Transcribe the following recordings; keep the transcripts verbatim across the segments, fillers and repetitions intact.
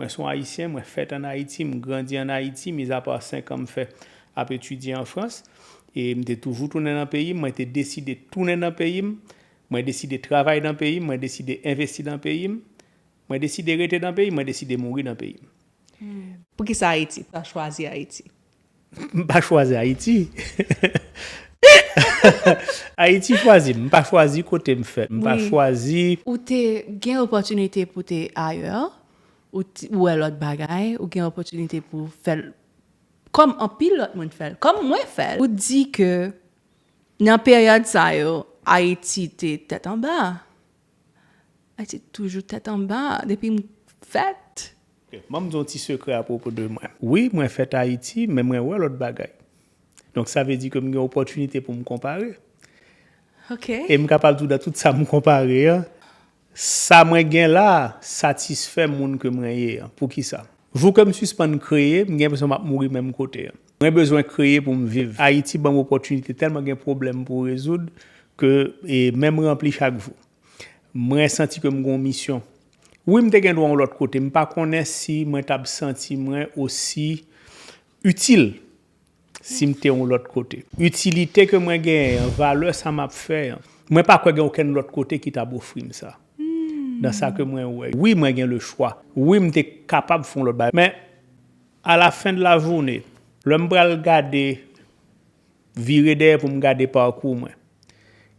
Mwen se yon Ayisyen, mwen fèt ann Ayiti, m grandi ann Ayiti, mizapa senk an m fè ap etidye an Frans. E m te toujou tounen nan peyi m, mwen te deside tounen nan peyi m, mwen deside travay nan peyi m, mwen deside envesti nan peyi m, mwen deside rete nan peyi m, mwen deside mouri nan peyi m. Poukisa Ayiti? Sa chwazi Ayiti? M pa chwazi Ayiti. Ayiti chwazi m, m pa chwazi kote m fèt, m pa Wi. Chwazi. Ou te gen opòtinite pou te ayè, ou t- ou wè lòt bagay, ou gen opòtinite pou fè l kòm anpil lòt moun fè l, kòm mwen fè l. Ou di ke nan peryòd sa yo, Ayiti te tèt anba. Ayiti toujou tèt anba depi m fèt. Ban m di yon ti sekrè apwopo de mwen. Wi, mwen fèt Ayiti, men mwen wè lòt bagay. Donk, sa vle di ke m gen opòtinite pou m konpare. Ok. E m kapab di w nan tout sa m konpare an, sa mwen gen la satisfè moun ke mwen ye an. Poukisa? Jou ke m sispann kreye, m gen enpresyon m ap mouri menm kote an. Mwen bezwen kreye pou m viv. Ayiti ban m opòtinite tèlman gen pwoblèm pou rezoud ke e, men m ranpli chak jou. Mwen santi ke m gen yon misyon. Wi, m te gen dwa yon lòt kote. M pa konnen si mwen t ap santi mwen osi itil si m te yon lòt kote. Itilite ke mwen genyen an, valè sa m ap fè an, mwen pa kwè gen okenn lòt kote ki t ap ofri m sa. Nan sa ke mwen wè. Wi, mwen gen le chwa. Wi, m te kapab fè yon lòt bagay. Men, a la fen de la jounen, lè m pral gade, vire dèyè pou m gade pakou mwen,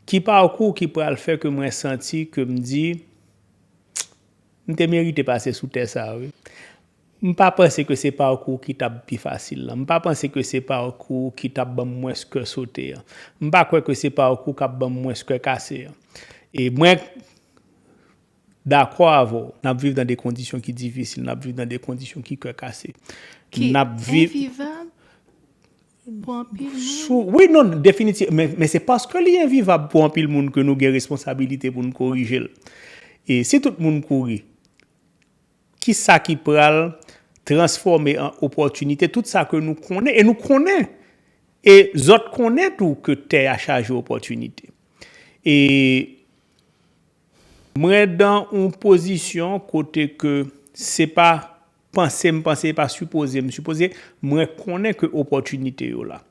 ki pakou ki pral fè ke mwen santi ke m di, m te merite pase sou tè sa a, wi. M pa panse ke se pakou ki t ap pi fasil lan. M pa panse ke se pakou ki t ap ban m mwens kè sote an. M pa kwè ke se pakou k ap ban m mwens kè kase an. E mwen dakò avè w, n ap viv nan de kondisyon ki difisil, n ap viv nan de kondisyon ki kè kase. Ki N ap viv envivab pou anpil moun. Sou, wi, non, definitiv. Men, men se paske li envivab pou anpil moun ke nou gen responsabilite pou n korije l. E si tout moun kouri, ki sa ki pral transfòme an opòtinite tout sa ke nou konnen, e nou konnen, e zòt konnen tou ke tè a chaje opòtinite. E mwen dan yon pozisyon kote ke se pa panse m panse, e pa sipoze m sipoze, mwen konnen ke opòtinite yo la.